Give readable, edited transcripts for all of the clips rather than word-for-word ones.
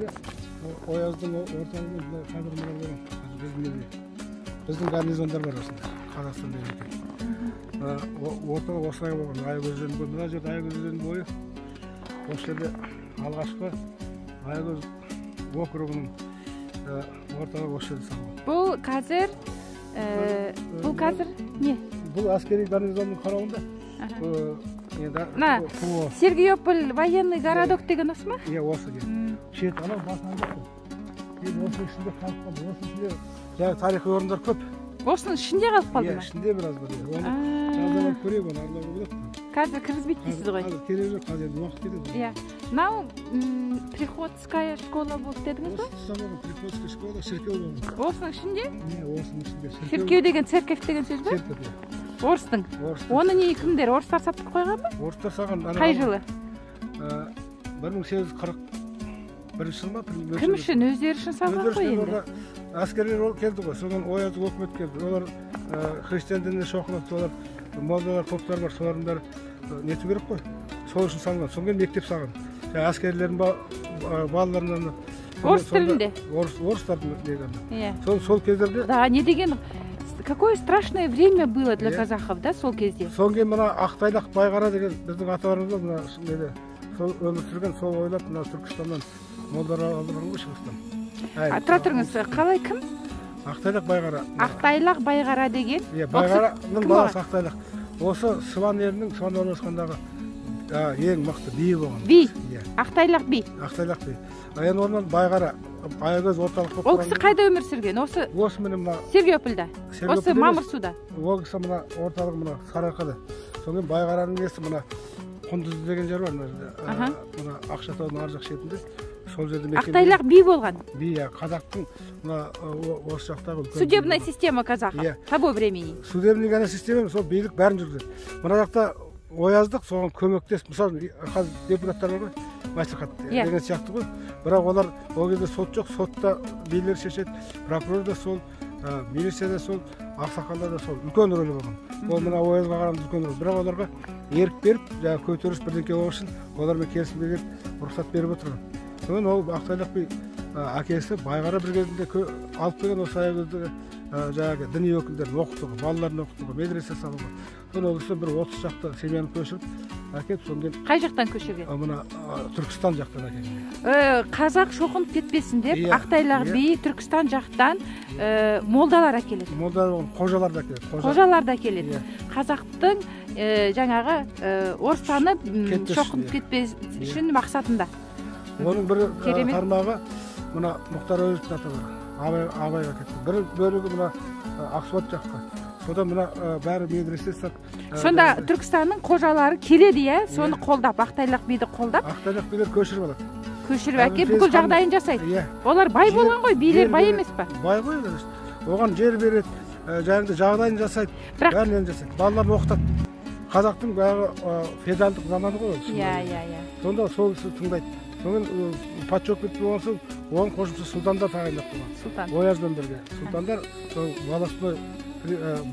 Ояздың орталығы қазір мына болған. Біздің гарнизондар бар осында, Қазақстанда екен. Орталық осылай болған, Аягөз өзенінің бойы. Мына жерде Аягөз өзенінің бойы. Осы жерде алғашқы Аягөз округінің орталығы осы жерде салынған. Бұл қазір, бұл қазір не? Бұл әскери гарнизонның қарауында. Мына Сергиополь военный городок деген осы ма? Иә, осы. Шет анау басынан жоқ. Енді осының ішінде қалып қалды. Осының ішінде жаңағы тарихи орындар көп. Осының ішінде қалып қалды ма? Иә, ішінде біраз бар. Оны жазда барып көрейік, оны аралауға болады. Қазір кіргізбейді дейсіз ғой? Қазір керегі жоқ, қазір енді уақыт кетеді. Иә. Мынау приходская школа болды дедіңіз ба? Осы тұста болған приходская школа, шіркеу болған. Осының ішінде? Иә, осының ішінде. Шіркеу деген церковь деген сөз бе? Церковь, иә. Орыстың. Оны не кімдер? Орыстар сатып қойған ба? Орыстар салған. Қай жылы? 1841 жыл ма? Кім үшін? Өздері үшін салған ғой енді. Әскерлер келді ғой, содан ояздық өкімет келді. Олар христиан дініне шоқынады, олар молдалар, поптар бар, солардың бәрі нету керек қой. Сол үшін салынған. Содан кейін мектеп салған. Жаңа әскерлердің балаларынан орыс тілінде. Орыстардың дегенде. Сол кездерде. Да, не деген. Какое страшное время было для казахов, да, сол кезде? Содан кейін мына Ақтайлақ Байғара деген біздің аталарымыз бар, мына неде сол өмір сүрген, сол ойлап мына Түркістаннан молдалар алдырған ғой Шығыстан. Тұра тұрыңыз, қалай кім? Ақтайлақ Байғара. Ақтайлақ Байғара деген? Иә, Байғараның баласы Ақтайлақ. Осы Сыбан елінің, Сыбан орналасқандағы ең мықты биі болған. Би? Ақтайлақ би. Ақтайлақ би. Енді орнынан Байғара, Аягөз орталық болып. Ол кісі қайда өмір сүрген? Осы міне мына Сергиопольда. Осы Мамырсуда. Ол кісі мына орталық мына Сарыарқада. Содан кейін Байғараның несі мына Құндыз деген жер бар мына жерде. Мына Ақшатаудың ар жақ шетінде. Сол жерде мекен. Ақтайлақ би болған. Би, иә, қазақтың мына осы жақтағы үлкен. Судебная система казахов того времени. Судебный ғана система, сол билік бәрін жүргізеді. Мына жақта ояздық соған көмектесіп, мысалы қазір депутаттар бар ғой, мәслихат деген сияқты ғой. Бірақ олар ол кезде сот жоқ, сотта билер шешеді, прокурор да сол, милиция да сол, ақсақалдар да сол. Үлкен рөлі болған. Ол мына оязға қарағанда үлкен рөл. Бірақ оларға ерік беріп, жаңағы көтеріліс бірдеңке болу үшін олармен келісімге келіп рұқсат беріп отырған. Содан ол Ақтайлақ би әкесі Байғара бір кезінде алып келген осы Аягөздегі жаңағы діни өкілдерін оқытуға, балаларын оқытуға, медресе салуға. Содан ол кісі бір 30 шақты семьяны көшіріп әкеліп, содан кейін қай жақтан көшірген? Мына Түркістан жақтан әкелген. Қазақ шоқынып кетпесін деп Ақтайлақ би Түркістан жақтан молдалар әкеледі. Молдалар, қожалар да әкеледі. Қожалар да әкеледі. Қазақтың жаңағы орыстанып шоқынып кетпес үшін мақсатында. Оның бір тармағы мына Мұхтар Әуезовтің аталары Абайға кетті. Бір бөлігі мына Ақсуат жаққа. Содан мына бәрі медресе сап. Сонда Түркістанның қожалары келеді, иә, соны қолдап, Ақтайлақ биді қолдап. Ақтайлақ билер көшіріп алады. Көшіріп әкеліп бүкіл жағдайын жасайды. Олар бай болған ғой, билер бай емес па? Бай ғой, оған жер береді, жаңағыдай жағдайын жасайды, бәрін жасайды. Балаларын оқытады. Қазақтың баяғы феодалдық заманы ғой ол. Иә, иә, иә. Сонда сол кісі тыңдайды. Содан патша өкіметі болған соң, оған қосымша сұлтандар тағайындап қойған. Сұлтан. Оязбен бірге. Сұлтандар, сол волостной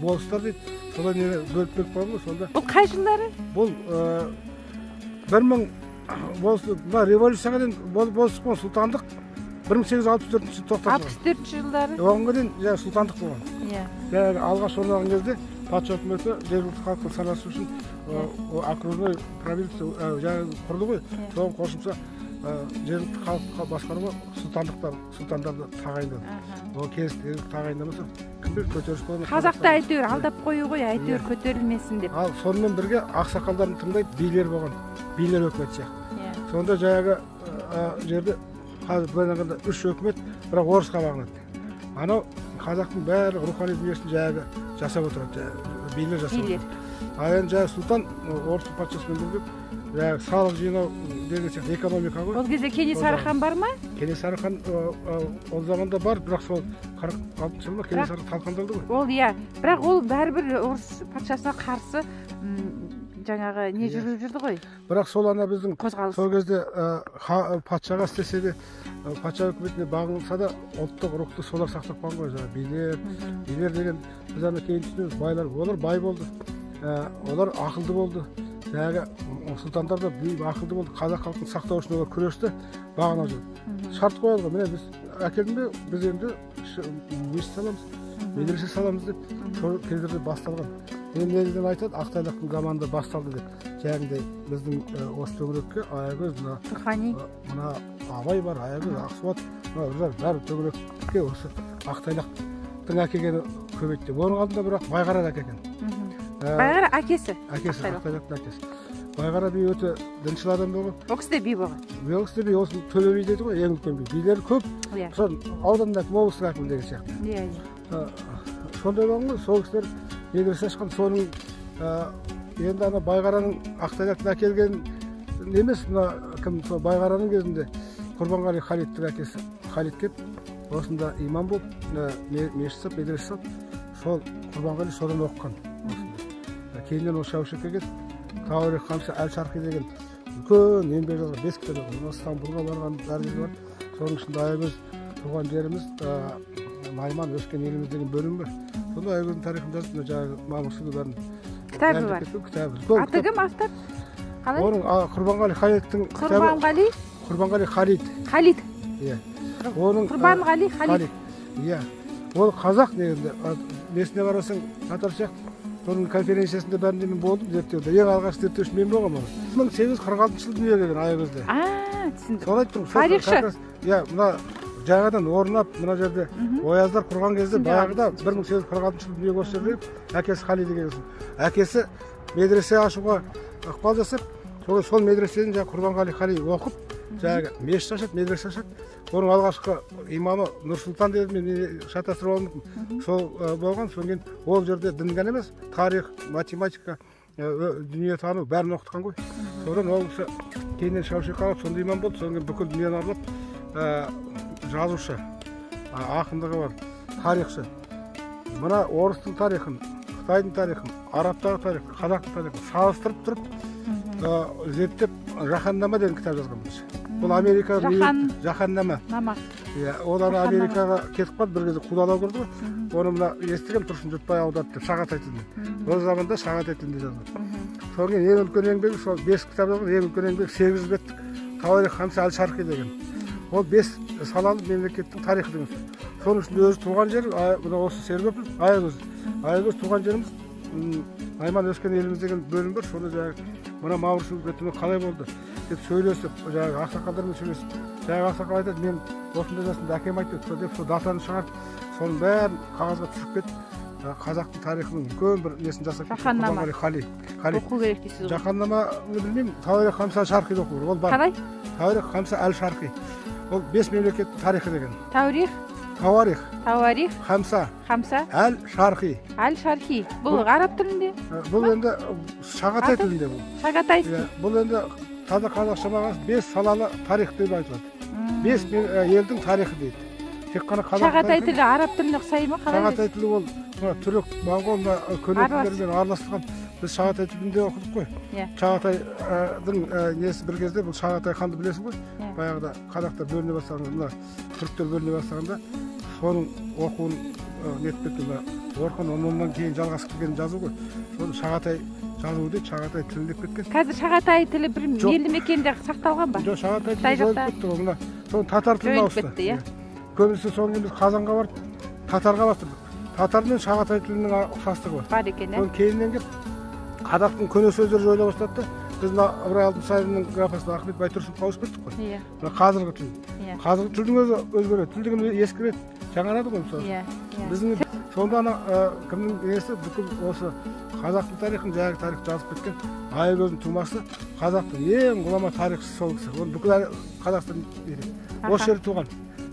болыстар дейді, солар не бөліп беріп қойған ғой, сонда. Бұл қай жылдары? Бұл 1000 мына революцияға дейін болыстық болған, сұлтандық 1864 жылы тоқтатылған. 64 жылдары? Оған дейін жаңағы сұлтандық болған. Иә. Жаңағы алғаш орнаған кезде патша өкіметі жергілікті халықпен санасу үшін окружной правительство жаңағы құрды ғой, соған қосымша жергілікті халыққа басқаруға сұлтандықтар, сұлтандарды тағайындады. Ол келісті тағайындамаса кім біледі, көтеріліс болады ма? Қазақты әйтеуір алдап қою ғой, әйтеуір көтерілмесін деп. Ал сонымен бірге ақсақалдарын тыңдайды, билер болған, билер өкіметі сияқты. Сонда жаңағы жерде қазір былай қарағанда үш өкімет, бірақ орысқа бағынады. Анау қазақтың барлық рухани дүниесін жаңағы жасап отырады, билер жасап отырады. Ал енді жаңағы сұлтан орыс патшасымен бірге жаңағы салық жинау деген сияқты экономика ғой. Ол кезде Кенесары хан бар ма? Кенесары хан ол заманда бар, бірақ сол 46 жылы ма Кенесары талқандалды ғой. Ол иә, бірақ ол бәрібір орыс патшасына қарсы жаңағы не жүргізіп жүрді ғой. Бірақ сол ана біздің қозғалыс. Сол кезде патшаға істесе де, патша өкіметіне бағынса да ұлттық рухты солар сақтап қалған ғой, жаңағы билер. Билер деген біз ана кейін түсінеміз, байлар, олар бай болды, олар ақылды болды. Жаңағы сұлтандар да ақылды болды, қазақ халқын сақтау үшін олар күресті. Бағана жүр. Шарт қояды ғой, міне біз әкелдің бе, біз енді мешіт саламыз, медресе саламыз деп сол кездерде басталған. Енді негізінен айтады, Ақтайлақтың заманында басталды деп. Жаңағыдай біздің осы төңірекке Аягөз, мына Тұрхани, мына Абай бар, Аягөз, Ақсуат, мына бәрі төңірекке осы Ақтайлақтың әкелгені көбейді деп. Оның алдында бірақ Байғара әкелген. Байғара әкесі. Әкесі, Ақтайлақтың әкесі. Байғара би өте діншіл адам болған. Ол кісі де би болған. Ол кісі де би, осы Төле би дейді ғой, ең үлкен би. Билері көп. Сол ауданның әкімі, облыстың әкімі деген сияқты. Иә, иә. Сондай болған ғой, сол кісілер медресе ашқан. Соның енді ана Байғараның Ақтайлақтан әкелген емес, мына кім сол Байғараның кезінде Құрбанғали Халидтің әкесі Халид келіп, осында имам болып, мешіт салып, медресе салып, сол Құрбанғали содан оқыған. Кейіннен ол Шәушекке кетіп, Тауарих Хамса әл-Шарқи деген үлкен еңбек жазған, 5 кітап жазған. Стамбулға барған, бәрі жерге барып, соның ішінде Аягөз туған жеріміз, Найман өскен еліміз деген бөлім бар. Сонда Аягөздің тарихын жазып, мына жаңағы Мамырсұлы бәрін кітабы бар. Кітабы. Аты кім автор? Қалай? Оның Құрбанғали Халидтің кітабы. Құрбанғали Халид. Халид. Иә. Оның Құрбанғали Халид. Иә. Ол қазақ негізінде, несіне қарасаң татар сияқты. Соның конференциясында бәрінде мен болдым, зерттеуде. Ең алғашқы зерттеуші мен болғанмын. 1846 жылы дүниеге келген Аягөзде. Түсіндім. Соны айттым. Тарихшы. Иә, мына жаңадан орнап, мына жерде ояздар құрған кезде баяғыда 1846 жылы дүниеге осы жерде әкесі Хали деген кісі. Әкесі медресе ашуға ықпал жасап, сол медреседен жаңағы Құрбанғали Хали оқып, жаңағы мешіт ашады, медресе ашады. Оның алғашқы имамы Нұрсұлтан деді, мен шатастырып алуым мүмкін. Сол болған, содан кейін ол жерде дін ғана емес, тарих, математика, дүниетану бәрін оқытқан ғой. Содан ол кісі кейіннен Шәушек алып, сонда имам болды, содан кейін бүкіл дүниені аралап, жазушы, ақындығы бар, тарихшы. Мына орыстың тарихын, қытайдың тарихын, арабтағы тарихын, қазақтың тарихын салыстырып тұрып, зерттеп Жаһаннама деген кітап жазған бірінші. Бұл Америка Жаһаннама. Иә, ол ана Америкаға кетіп қалды, бір кезде қудалау көрді ғой. Оны мына естігем Тұрсын Жұртбай аударды деп Шағатай тілінде. Ол заманда Шағатай тілінде жазған. Содан кейін ең үлкен еңбегі сол 5 кітап жазған, ең үлкен еңбегі 800 беттік Тауарих Хамса әл-Шарқи деген. Ол 5 салалы мемлекеттің тарихы деген сөз. Соның ішінде өзі туған жері, мына осы Сергөпіл, Аягөз. Аягөз туған жеріміз, Найман өскен еліміз деген бөлім бар. Сонда жаңағы мына Мамырсу үкіметімен қалай болды деп сөйлесіп, жаңағы ақсақалдармен сөйлесіп, жаңағы ақсақал айтады, мен осындай жасымда әкем айтты деп, сол датаны шығарып, соның бәрін қағазға түсіріп кетіп, қазақтың тарихының үлкен бір несін жасап кетті. Жаһаннама. Хали. Оқу керек дейсіз ғой. Жаһаннаманы білмеймін, Тауарих Хамса әл-Шарқиді оқу керек. Ол бар. Қалай? Тауарих Хамса әл-Шарқи. Ол 5 мемлекеттің тарихы деген. Таурих. Тауарих. Тауарих. Хамса. Хамса. Әл-Шарқи. Әл-Шарқи. Бұл араб тілінде? Бұл енді Шағатай тілінде бұл. Шағатай. Бұл енді таза қазақша мағынасы 5 салалы тарих деп айтылады. 5 елдің тарихы дейді. Тек қана қазақ Шағатай тілі араб тіліне ұқсай ма? Қалай? Шағатай тілі ол түрік, моңғол, көне тілдермен араластырған. Біз Шағатай тілінде оқыдық қой. Шағатайдың несі бір кезде бұл Шағатай ханды білесің ғой. Баяғыда қазақтар бөліне бастағанда, мына түріктер бөліне бастағанда соның оқуын нетіп кеткен. Мына Орхон оннан кейін жалғасып келген жазу ғой. Соны Шағатай жазуы дейді, Шағатай тілі деп кеткен. Қазір Шағатай тілі бір елді мекенде сақталған ба? Жоқ, Шағатай тілі жойылып кетті ғой. Мына соны татар тіліне ауысты. Көбінесе содан кейін біз Қазанға барып, татарға бастырдық. Татар мен Шағатай тілінің ұқсастығы бар. Бар екен, ә? Содан кейіннен келіп қазақтың көне сөздері жойыла бастады да, біз мына Ыбырай Алтынсариннің графасына Ахмет Байтұрсыновқа ауысып кеттік қой. Иә. Мына қазіргі тіл. Қазіргі тілдің өзі өзгереді. Тіл деген ескіреді, жаңарады ғой мысалы. Иә. Біздің сонда ана кімнің несі бүкіл осы қазақтың тарихын, жаңағы тарих жазып кеткен Аягөздің тумасы, қазақтың ең ғұлама тарихшысы сол кісі. Оны бүкіл Қазақстан береді. Осы жерде туған.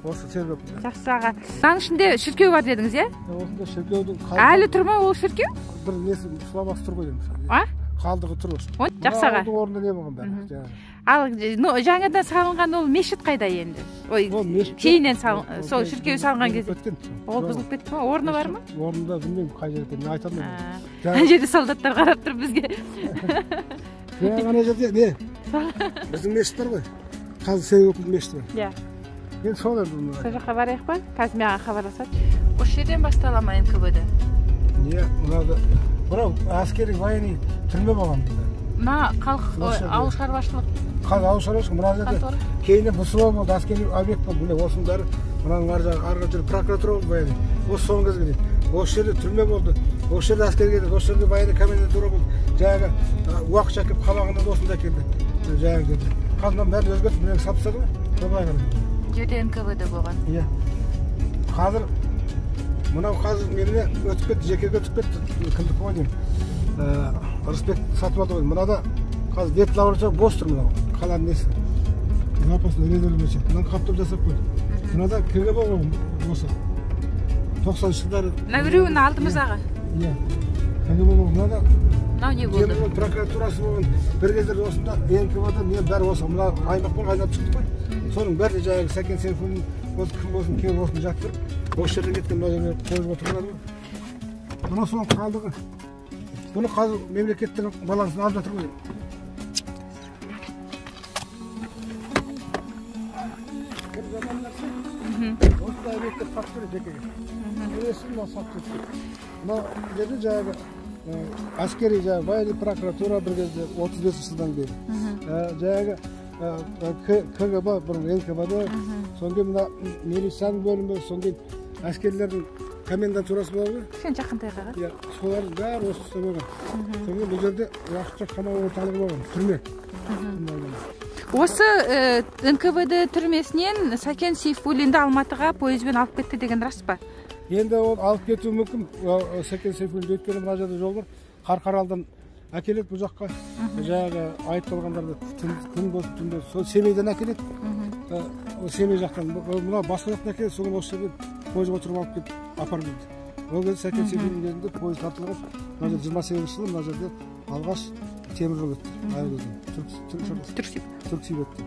Осы Сергөпілде. Жақсы аға. Мынаның ішінде шіркеу бар дедіңіз, иә? Осында шіркеудің әлі тұр ма ол шіркеу? Бір несі сұламасы тұр ғой деймін. А? Қалдығы тұр осы. Жақсы аға. Оның орнында не болған бәрі? Ал жаңадан салынған ол мешіт қайда енді? Ой, кейіннен сол шіркеу салынған кезде. Ол бұзылып кетті ма? Орны бар ма? Орнында білмеймін қай жерде екенін, айта алмаймын. Ана жерде солдаттар қарап тұр бізге. Жаңа ана жерде не? Біздің мешіт бар ғой. Қазір Сергөпілдің мешіті бар. Иә. Мен сол енді. Сол жаққа барайық па? Қазір маған хабарласады. Осы жерден бастала ма НКВД? Не, мынада мынау әскери военный түрме болған. Мына халық ауыл шаруашылық. Қазір ауыл шаруашылық мына жерде кейіннен БСО болды, әскери объект болды. Міне осының бәрі мынаның ар жағы, ары жері прокуратура болды баяғыда. Осы соңғы кезге дейін. Осы жерде түрме болды, осы жерде әскер келді, осы жерде баяғыда комендатура болды. Жаңағы уақытша әкеліп қамағанда да осында әкелді. Жаңағы жерде. Қазір мынаның бәрін өзгертіп, мына сап тастады ғой. Былай қарай. Жерде НКВД болған. Иә. Қазір мынау қазір немене өтіп кетті, жекеге өтіп кетті. Кімдікі ғой деймін. Рысбек сатып алды ғой. Мынада қазір vet лаборатория бос тұр мынау. Қаланың несі. Запасный резерв бойынша. Мынаны қаптап жасап қойды. Мынада КГБ ғой осы. 90-шы жылдары. Мына біреуінің алдымыздағы. Иә. КГБ болған. Мынада мынау не болды? Прокуратурасы болған. Бір кездері осында НКВД не бәрі осы. Мына аймақ бар айналып шықтық қой. Соның бәрі жаңағы Сәкен Сейфуллин болсын, кім болсын келіп осында жаттырып, осы жерден кеткен мына жерге қойып отырғаны ғой. Мына соның қалдығы. Бұны қазір мемлекеттің балансына алып жатыр ғой. Бір жаман нәрсе, осындай объекттер сатып береді жекеге. Келесі мынау сатып береді. Мына жерде жаңағы әскери жаңағы военный прокуратура бір кезде 35 жылдан бері. Жаңағы КГБ бұрын НКВД, содан кейін мына милицияның бөлімі, содан кейін әскерлердің комендатурасы болады ғой. Сен жақындай қаға. Иә, солардың бәрі осы тұста болған. Содан кейін бұл жерде уақытша қамау орталығы болған, түрме. Осы НКВД түрмесінен Сәкен Сейфуллинді Алматыға пойызбен алып кетті деген рас па? Енді ол алып кетуі мүмкін. Сәкен Сейфуллинді, өйткені мына жерде жол бар. Қарқаралыдан әкеледі бұл жаққа. Жаңағы айыпталғандарды күн болсын, түн болсын, сол Семейден әкеледі. Семей жақтан, мына басқа жақтан әкеледі, содан осы жерден пойызға отырып алып келіп апарып жүрді. Ол кезде Сәкен Сейфуллин кезінде пойыз тартылған. Мына жерде 28 жылы мына жерде алғаш темір жол өтті. Аягөзден Түрксіб өтті.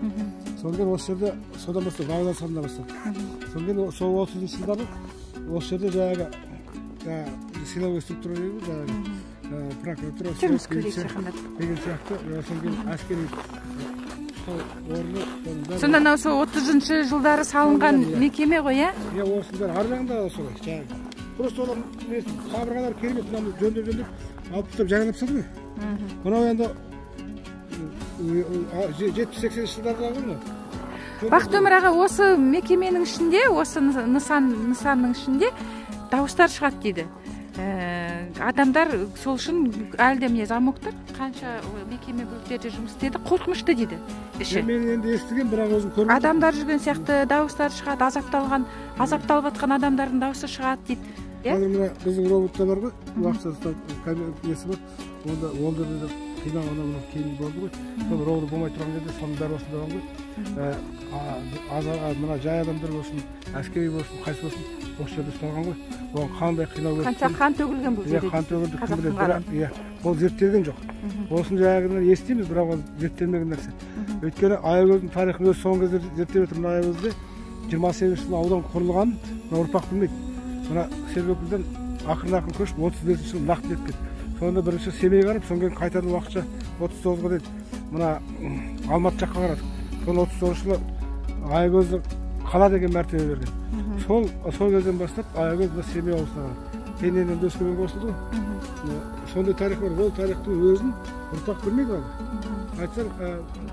Содан кейін осы жерде содан бастап вокзал салына бастады. Содан кейін сол 30 жылдары осы жерде жаңағы силовой структура дейді ғой, жаңағы прокуратура, деген сияқты, содан кейін әскери орны. Сонда мынау сол 30 жылдары салынған мекеме ғой, иә? Иә, осының бәрі ар жағында да солай, жаңағы. Просто олар қабырғалары керемет, мынаны жөндеп-жөндеп алып тастап жаңалап тастады ғой. Мынау енді 70-80 жылдардағы ғой мынау. Бақытөмір аға, осы мекеменің ішінде, осы нысанның ішінде дауыстар шығады дейді. Адамдар сол үшін әлі де міне замок тұр, қанша мекеме бұл жерде жұмыс істеді, қорқынышты дейді іші. Мен енді естіген, бірақ өзім көрмедім. Адамдар жүрген сияқты дауыстар шығады, азапталып жатқан адамдардың дауысы шығады дейді. Қазір мына біздің роботта бар ғой, уақытша несі бар, онда ол жерде де қинау анау мынау кейін болды ғой. Сол робот болмай тұрған жерде соның бәрі осында болған ғой. Мына жай адамдар болсын, әскери болсын, қайсы болсын, осы жерде ұсталған ғой. Оған қандай қинау өтті. Қанша қан төгілген бұл жерде. Қан төгілді, кім біледі, бірақ иә, ол зерттелген жоқ. Осыны жаңағыдан естиміз, бірақ ол зерттелмеген нәрсе. Өйткені Аягөздің тарихын өз соңғы кезде зерттеп жатыр. Мына Аягөзде 28 жылы аудан құрылғанын мына ұрпақ білмейді. Мына Сергөкілден ақырын-ақырын көшіп 35 жылы нақты жетіп кетті. Сонда бірінші Семейге қарап, содан кейін қайтадан уақытша 39-ға дейін мына Алматы жаққа қарадық. Соны 39 жылы Аягөзді қала деген мәртебе берген. Сол кезден бастап Аягөз мына Семей облысына қарады. Кейіннен енді Өскеменге қосылды ғой. Сондай тарих бар. Ол тарихтың өзін ұрпақ білмейді ғой. Айтсаң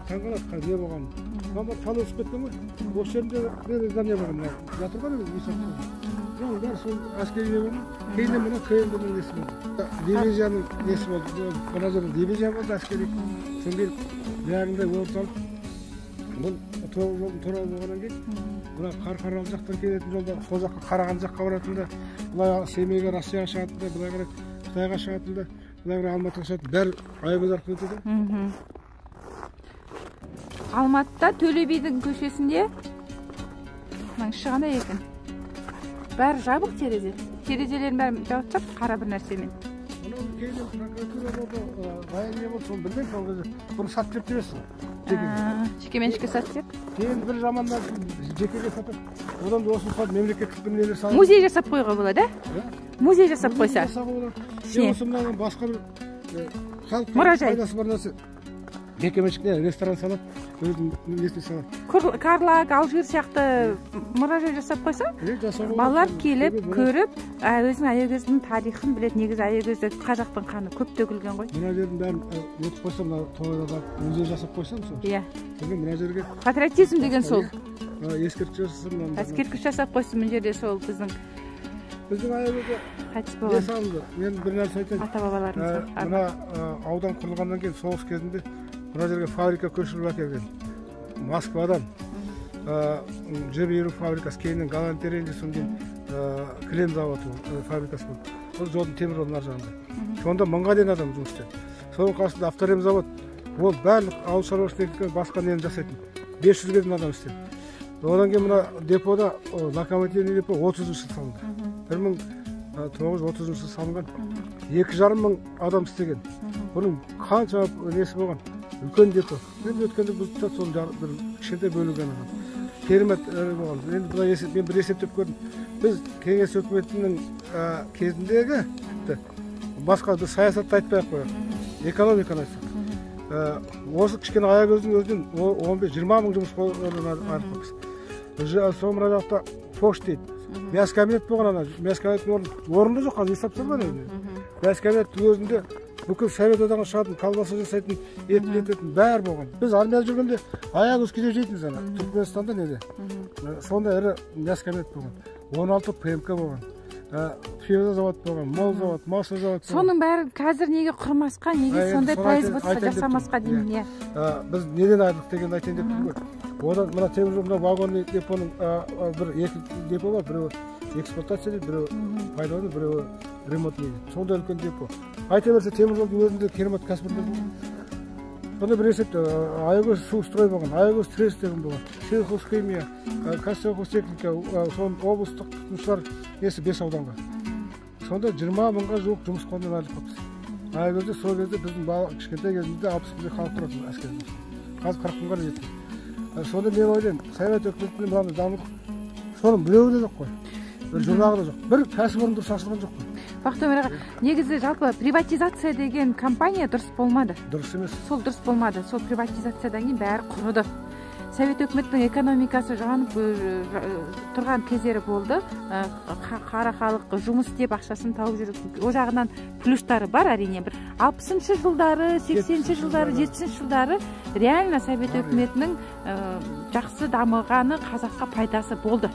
таңғалады, не болғанын. Мына тал өсіп кеткен ғой. Осы жерде здание болған, мына жатыр ғой үй сақтау. Оның бәрі сол әскери не болған. Кейіннен мына КНД-ның несі болды. Дивизияның несі болды. Мына жерде дивизия болды әскери. Содан кейін жаңағындай орталық бұл тоғыз жолдың торабы болғаннан кейін мына Қарқаралы жақтан келетін жолда сол жаққа Қарағанды жаққа баратын да, былай Семейге, Россияға шығатын да, былай қарай Қытайға шығатын да, былай қарай Алматыға шығатын, бәрі Аягөз арқылы өтеді. Алматыда Төле бидің көшесінде мынаның іші қандай екен? Бәрі жабық терезе. Терезелердің бәрін жауып тастапты қара бір нәрсемен. Мынау кейіннен прокуратура болды, военный болды, соны білмеймін, сол кезде бұны сатып жіберіп жібересің. Жекеменшікке сатып жіберіп. Кейін бір жаманнан жекеге сатып, одан да осыны сатып, мемлекеттік бір нелер салып. Музей жасап қоюға болады, ә? Музей жасап қойса. Музей жасауға болады. Осы мынаның басқа бір халыққа пайдасы бар нәрсе. Жекеменшік не ресторан салады, Өзінің несіне салады. Карлаг, Алжир сияқты мұражай жасап қойса, балалар келіп, көріп, өзінің Аягөздің тарихын біледі. Негізі Аягөзде қазақтың қаны көп төгілген ғой. Мына жердің бәрін өтіп қойса, мына тоғайларда музей жасап қойса, мысалы. Иә. Сонда мына жерге патриотизм деген сол. Ескерткіш жасаса, ескерткіш жасап қойсын мына жерде сол біздің Аягөзде қайтыс болған. Мен бір нәрсе айтайын. Ата-бабаларымыз. Мына аудан құрылғаннан кейін соғыс кезінде мына жерге фабрика көшіріліп әкелген. Москвадан жіп иіру фабрикасы, кейіннен галантерея, содан кейін кілем заводы фабрикасы болды. Ол жолдың темір жолдың ар жағында. Сонда 1000-ға дейін адам жұмыс істеді. Соның қасында авторемзавод, ол барлық ауыл шаруашылық техникасы басқа нені жасайтын. 500-ге дейін адам істеді. Одан кейін мына депода локомотивный депо 30-шы жылы салынды. 1930 жылы салынған. 2,5 мың адам істеген. Бұның қанша несі болған? Үлкен депо. Енді өткенде бұзып тастады, соның бір кішкентай бөлігі ғана. Керемет болған. Енді былай мен бір есептеп көрдім. Біз Кеңес өкіметінің кезіндегі басқа бір саясатты айтпай ақ қояйық, экономиканы айтсақ. Осы кішкене Аягөздің өзінен 15-20 мың жұмыс орнын айырып. Сол мына жақта пошта дейді. Мяскабинет болған ана, мяскабинеттің орны жоқ, қазір есеп тастады ғой. Мяскабинеттің өзінде бүкіл Совет одағынан шығатын, колбаса жасайтын, ет ететін бәрі болған. Біз армияда жүргенде Аягөз кедеп жейтінбіз ана, Түркменстанда неде. Сондай ірі мяскабинет болған. 16 ПМК болған. Пиво завод болған, мол завод, масло завод. Соның бәрі қазір неге құрмасқа, неге сондай производство жасамасқа деймін, иә. Біз неден айырылдық дегенді айтайын деп тұрмын ғой. Одан мына темір жол, мына вагонный депоның бір екі депо бар, біреуі эксплуатация дейді, біреуі пайдалану, біреуі ремонт дейді. Сондай үлкен депо. Айта берсе темір жолдың өзінде керемет кәсіпорындар болған. Сонда бір есепте Аягөз су строй болған, Аягөз трест деген болған, сельхозхимия, казсельхозтехника, соның облыстық тұтынушылар несі 5 ауданға. Сонда 20 мыңға жуық жұмыс орнынан айырылып қалыппыз. Аягөзде сол кезде біздің бала кішкентай кезімізде 60 мыңдай халық тұратын әскерде. Қазір 40 мыңға жетті. Сонда мен ойлаймын, Совет өкіметінің мынандай дамыдық, соның біреуі де жоқ қой. Бір жұрнағы да жоқ. Бір кәсіпорын дұрыс ашылған жоқ қой. Бақтыгүл аға, негізі жалпы приватизация деген компания дұрыс болмады. Дұрыс емес. Сол дұрыс болмады. Сол приватизациядан кейін бәрі құрыды. Совет өкіметінің экономикасы жанып тұрған кездері болды. Қара халық жұмыс істеп ақшасын тауып жүріп, о жағынан плюстары бар әрине. Бір 60-шы жылдары, 80-ші жылдары, 70-ші жылдары реально Совет өкіметінің жақсы дамығаны қазаққа пайдасы болды.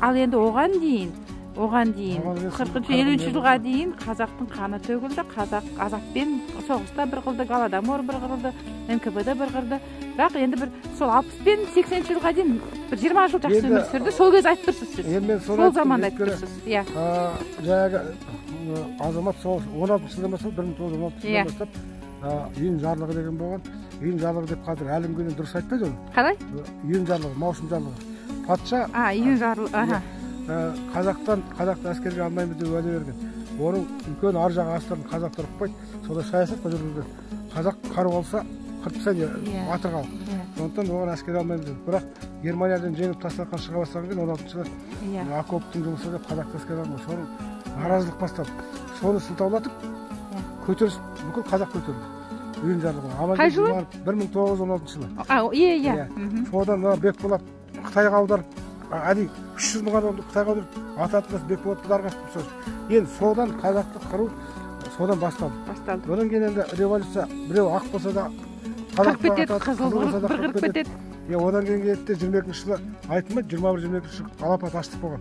Ал енді оған дейін 40-50 жылға дейін қазақтың қаны төгілді, қазақ азаппен соғыста бір қылды, Голодомор бір қырылды, НКВД бір қырды. Бірақ енді бір сол 60 пен 80 жылға дейін бір 20 жыл жақсы өмір сүрді. Сол кез айтып тұрсыз сіз. Сол заманда айтып тұрсыз. Иә. Жаңағы азамат соғыс 16 жылдан бастап, 1916 жылдан бастап июнь жарлығы деген болған. Июнь жарлығы деп қазір әлі күнге дейін дұрыс айтпайды оны. Қалай? Июнь жарлығы, маусым жарлығы. Патша июнь жарлығы. Қазақтан қазақты әскерге алмаймыз деп уәде берген. Оның үлкен ар жағы астарын қазақтар ұқпайды. Сондай саясат жүргізген. Қазақ қару алса қырып тастайды, батыр халық. Сондықтан оған әскерге алмаймыз деп. Бірақ Германиядан жеңіп тастархан шыға бастаған кейін 16 жылы окоптың жұмысы деп қазақты әскерге алмады. Соның наразылық басталды. Соны сылтаулатып көтеріс, бүкіл қазақ көтерілді. Июнь жарлығы. Қай жылы? 1916 жылы. Иә. Содан Бекболат Қытайға аударып, әдейі 300 мың адамды Қытайға аударып, ата-атасы Бекболатты дарға асты. Енді содан қазақты қыру содан басталды. Басталды. Одан кейін енді революция біреу ақ болса да қырып кетеді, қызыл бір қырып кетеді. Одан кейін келді 22 жылы айтылмайды, 21-22 жылы алапат аштық болған.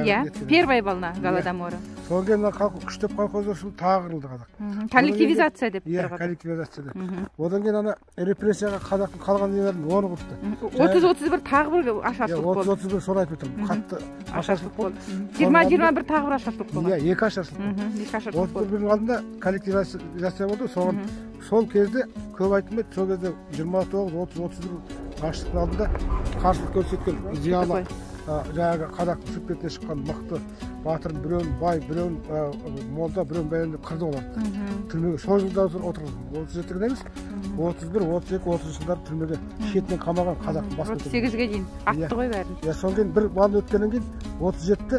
Иә, первая волна Голодомора. Содан кейін күштеп колхоздар тағы қырылды қазақ. Коллективизация деп тұрған. Иә, коллективизация деп. Одан кейін ана репрессияға қазақтың қалған нелерін оны құртты. 30-31 тағы бір ашаршылық болды. 30-31 соны айтып отырмын. Қатты ашаршылық болды. 20-21 тағы бір ашаршылық болды. Иә, екі ашаршылық болды. Екі ашаршылық болды. 31-дің алдында коллективизация болды. Соған сол кезде көп айтылмайды, сол кезде 29, 30, 31 аштықтың алдында қарсылық көрсеткен зиялы жаңағы қазақтың сүт бетіне шыққан мықты батырын біреуін бай, біреуін молда, біреуін бәлен деп қырды оларды. Түрмеге сол жылдары отырғызды. 37-гі емес, 31, 32, 30 жылдары түрмеге шетінен қамаған қазақтың бас көтерген. 38-ге дейін атты ғой бәрін. Иә, содан кейін бір бал өткеннен кейін 37-те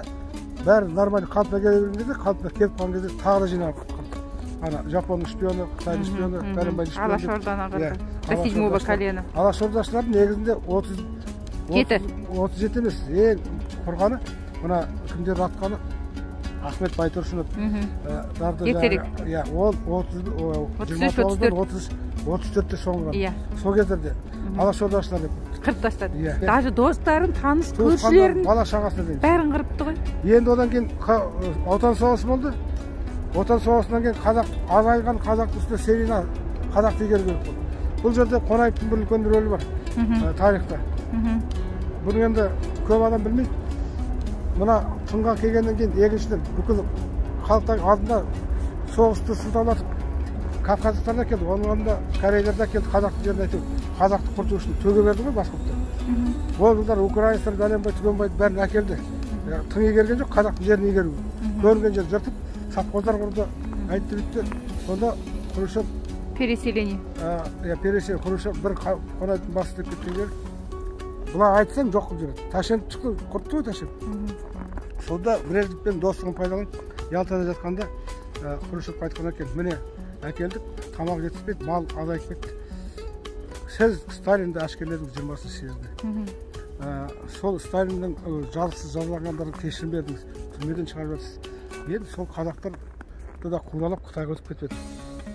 бәрі нормально қалпына келе берген кезде, қалпына келіп қалған кезде тағы да жиналып қырды. Ана жапонның шпионы, қытайдың шпионы, бәленбайдың шпионы. Алашорданы қырды. До седьмого колена. Алашордашылардың негізінде 37 емес, ең құрғаны мына кімдер атқаны Ахмет Байтұрсынов. Ертерек. Иә, ол 29-дан 34-те соңғы. Сол кездерде алашордашылар деп қырып тастады. Даже достарын, таныс көршілерін, бала шағасына дейін бәрін қырыпты ғой. Енді одан кейін Отан соғысы болды. Отан соғысынан кейін қазақ азайған, қазақтың үстіне целина қазақты игеру керек болды. Бұл жерде Қонаевтың бір үлкен рөлі бар тарихта. Бұны енді көп адам білмейді. Мына тыңға келгеннен кейін екіншіден бүкіл халықтың алдында соғысты сылтаулатып кавказдықтар да келді, оның алдында корейлер де келді, қазақтың жерін әйтеуір қазақты құрту үшін төге берді ғой басқұртты. Ол жылдар украинецтер бәленбай түгенбай бәрін әкелді. Тың игерген жоқ, қазақтың жерін игеру. Көрінген жер жыртып, совхоздар құрды, айтты бітті. Сонда Хрущев переселение. Переселение, Хрущев бір Қонаевтың басы деп кеткен жер. Бұлар айтсаң жоқ қылып жібереді. Ташкент шықты, құртты ғой Ташкент. Сонда Брежневпен достығын пайдаланып, Ялтада жатқанда Хрущев айтқан екен, міне әкелдік, тамақ жетіспейді, мал азайып кетті. Сіз Сталинді әшкереледіңіз 20-шы съезде. Сол Сталиннің жазықсыз жазаланғандарын кешірім бердіңіз, түрмеден шығарып жатсыз. Енді сол қазақтарды да қудалап Қытайға өтіп кетпеді.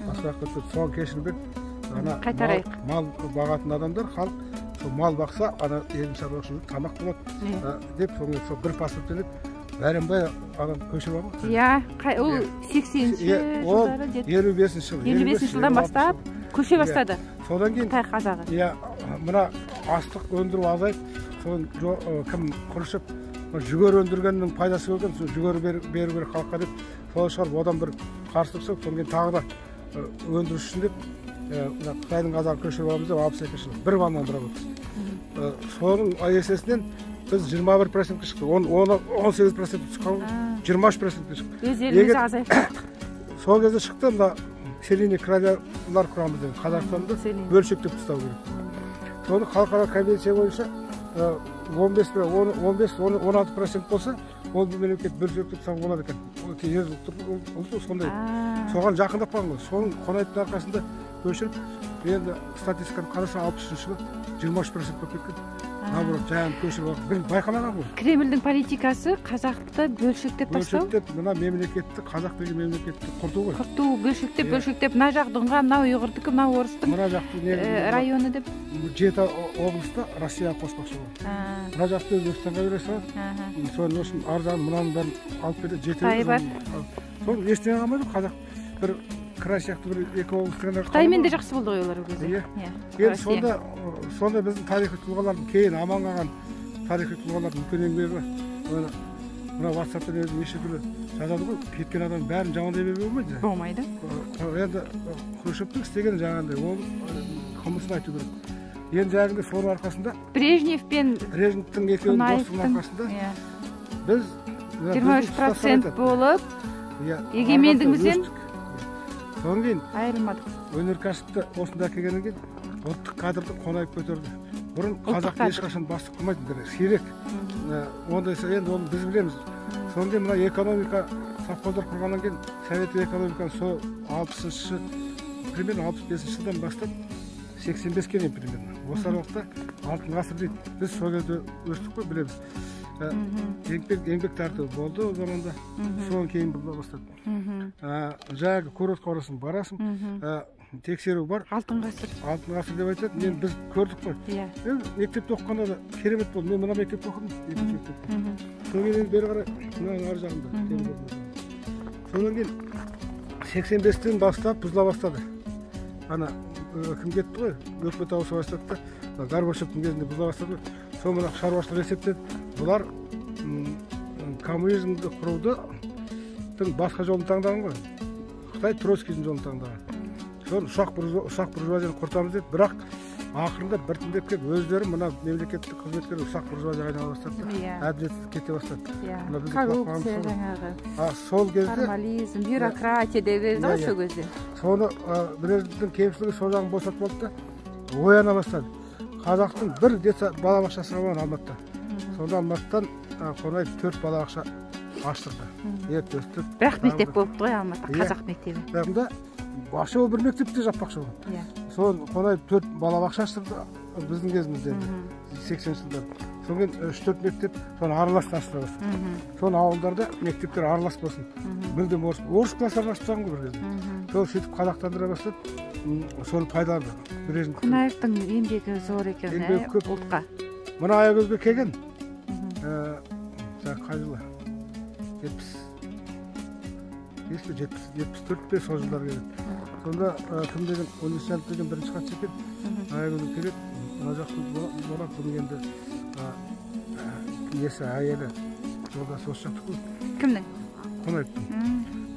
Басқа жаққа өтіп кетті. Соған кешірім беріп, ана мал бағатын адамдар, халық сол мал бақса, ана егін шаруашылығы тамақ болады деп, соны сол бір паспорт беріп, бәленбай адам көшіріп алған. Иә, ол 80-ші жылдары деді. 55-ші жыл. 55-ші жылдан бастап көше бастады. Содан кейін Қытай қазағы. Иә, мына астық өндіру азайып, соны кім Хрущев жүгері өндіргеннің пайдасы көрген, сол жүгері беру керек халыққа деп, солай шығарып, одан бір қарсылық шығып, содан кейін тағы да өндіріс үшін деп, мына Қытайдың қазағын көшіріп аламыз деп 62 жылы бір ваннан бірақ өткізді. Соның есесінен біз 21%-ке шықтық, 18%-ке шыққан, 23%-ке шықтық. Өз елімізде азайып кеттік. Сол кезде шықты мына селение крайлар құрамыз деген, Қазақстанды бөлшектеп тастау керек. Соны халықаралық конвенция бойынша 15-16% болса, ол мемлекет бөлшектеп тастауға болады екен. Сондай. Соған жақындап қалған ғой. Соның Қонаевтың арқасында көшіріп, енді статистиканы қараса 63 жылы 23% болып кеткен. Наоборот, жаңа көшіріп алып, бір байқамаған ғой. Кремльдің политикасы қазақты бөлшектеп тастау. Бөлшектеп, мына мемлекетті, қазақ деген мемлекетті құрту ғой. Құрту, бөлшектеп, бөлшектеп, мына жақ дұңға, мынау ұйғырдікі, мынау орыстың мына жақты районы деп. 7 облысты Россияға қоспақшы болды. Мына жақты Өзбекстанға бере салады. Соның үшін ар жағын мынаның бәрін алып кетеді, 7 бар. Соны ештеңе қалмайды, қазақ бір край сияқты бір екі облыс дегендер. Қытаймен де жақсы болды ғой олар ол кезде. Енді сонда біздің тарихи тұлғалардың кейін аман қалған тарихи тұлғалардың үлкен еңбегі. Мына WhatsApp-тан өзі неше түрлі жазады ғой, кеткен адам бәрін жамандай беруге болмайды. Болмайды. Енді Хрущевтің істегені жаңағындай, ол қылмысын айту керек. Енді жаңағындай соның арқасында Брежнев пен Брежневтің екеуінің достығының арқасында біз 23% болып егемендігімізден содан кейін айырылмадық. Өнеркәсіпті осында әкелгеннен кейін ұлттық кадрды Қонаев көтерді. Бұрын қазақ ешқашан бастық қылмайтын, сирек. Ондайса енді оны біз білеміз. Содан кейін мына экономика совхоздар құрғаннан кейін советтік экономиканы сол 60-шы, примерно 65-ші жылдан бастап 85-ке дейін примерно. Осы аралықта алтын ғасыр дейді. Біз сол кезде өстік қой, білеміз. Еңбек тәртібі болды ол заманда. Содан кейін бұзыла бастады. Жаңағы курортқа барасың, барасың, тексеру бар. Алтын ғасыр. Алтын ғасыр деп айтады. Мен біз көрдік қой. Мен мектепте оқығанда да керемет болды. Мен мына мектепте оқыдым, екінші мектепте. Содан кейін бері қарай мынаның ар жағында. Содан кейін 85-тен бастап бұзыла бастады. Ана кім кетті ғой, өкімет ауыса бастады да, Горбачевтің кезінде бұзыла бастады. Сол мына шаруашылық есептеді. Бұлар коммунизмді құруды басқа жолын таңдаған ғой. Қытай Троцкийдің жолын таңдаған. Соны ұсақ буржуазияны құртамыз деді, бірақ ақырында біртіндеп келіп өздері мына мемлекеттік қызметкер ұсақ буржуазияға айнала бастады. Әділетсіздік кете бастады. Коррупция жаңағы. Сол кезде формализм, бюрократия деп еді ғой сол кезде. Соны Брежневтің кемшілігі сол жағын босатып алды да ояна бастады. Қазақтың бір детсад балабақшасы болған Алматыда. Сонда Алматыдан Қонаев 4 балабақша Аштырды. Ерте өстіп. Бірақ мектеп болыпты ғой Алматы, қазақ мектебі. Сонда вообще ол бір мектепте жаппақшы болған. Иә. Соны Қонаев 4 балабақша аштырды біздің кезімізде, 80-ші жылдары. Содан кейін 3-4 мектеп соны араластыра бастады. Соны ауылдарда мектептер аралас болсын. Мүлдем орыс класстарын ашып тастаған ғой бір кезде. Сол сөйтіп қазақтандыра бастады. Соны пайдаланды. Брежнев. Қонаевтың еңбегі зор екен, еңбегі көп ұлтқа. Мына Аягөзге келген. Қай жылы? 75 пе, 74 пе, сол жылдары келген. Сонда кім деген, Университет деген бірінші хатшы екен. Аягөзге келеді, мына жақты болады, бұның енді несі, әйелі жолдасы осы жақтікі ғой. Кімнің? Қонаевтың.